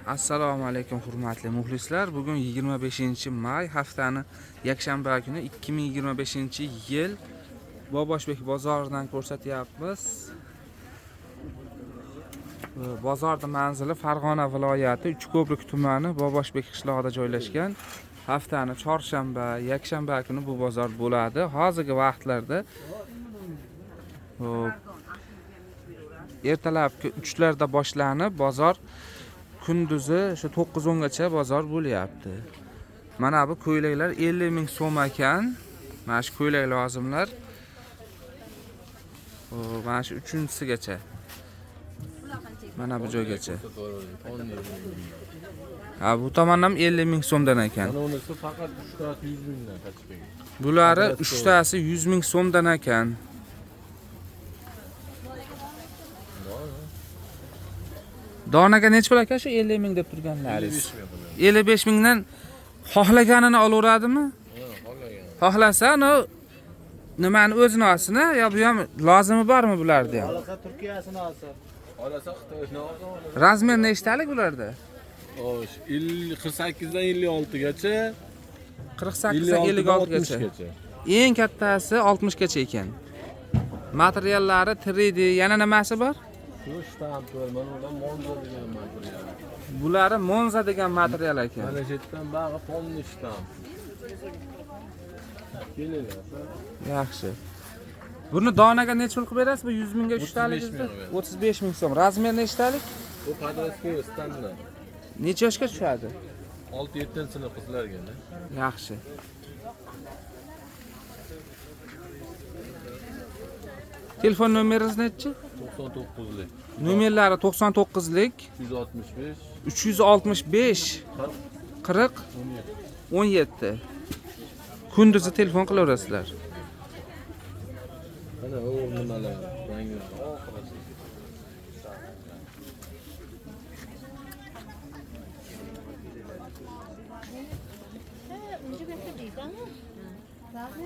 Assalomu alaykum, hurmatli muxlislar. Bugun 25-may, haftani yakshanba kuni, 2025-yil Boboshbek bozoridan ko'rsatyapmiz. Bozorning manzili Farg'ona viloyati Uchko'prik tumani Boboshbek qishlog'ida joylashgan. Haftani chorshanba, yakshanba kuni bu bozor bo'ladi. Hozirgi vaqtlarda, xo'p, ertalabki 3 larda boshlanib, bozor kunduzi shu 9-10 gacha bozor bo'lyapti. Mana bu ko'ylaklar 50 ming so'm ekan. Mana shu ko'ylak lozimlar. Xo'p, mana shu uchinchisigacha. Mana bu joygacha. Ha, bu tomondan ham 50 ming so'mdan ekan. Mana unisi faqat uchtasi 100 mingdan tachkaga. Bulari uchtasi 100 ming so'mdan ekan. Donaga necha pul aka shu 50 ming deb turganlaringiz? 55 ming qiladi. 55 mingdan xohlaganini olaveradimi? Ha, xohlagan. Xohlasa, anu nimani o'zini olsin, yo bu ham lozimi bormi bularda ham? Xohlasa Turkiyasini olsin. Olasa Xitoyni olsa oladi. Razmer nechtalik bularda? Xo'sh, 50 48 dan 56 gacha, 48 dan 56 dan 56 gacha. 60 gacha. Eng kattasi 60 gacha ekan. Materiallari 3D, yana nimasi bor? Shu shtamplar, mana ular Monza degan material. Bulari Monza degan material ekan. Mana shu yerdan bag'i polni shtamp. Kelinglar. Yaxshi. Buni donaga necha pul qilib berasiz? Bu 100 mingga 35 uchtaligingizni? ming. 35 ming so'm. Razmer nechtalik? Bu подростковый standart. Necha yoshga tushadi? 6-7 sinf qizlarga. Yaxshi. Telefon nomeringiz nechi? 99lik. Nomerlari 99lik 365 365 40 40 17. 17. Kunduzi telefon qilaverasizlar. Mana u nimalar, ranglar. Oxiri. Önce bir değil ama. Bazen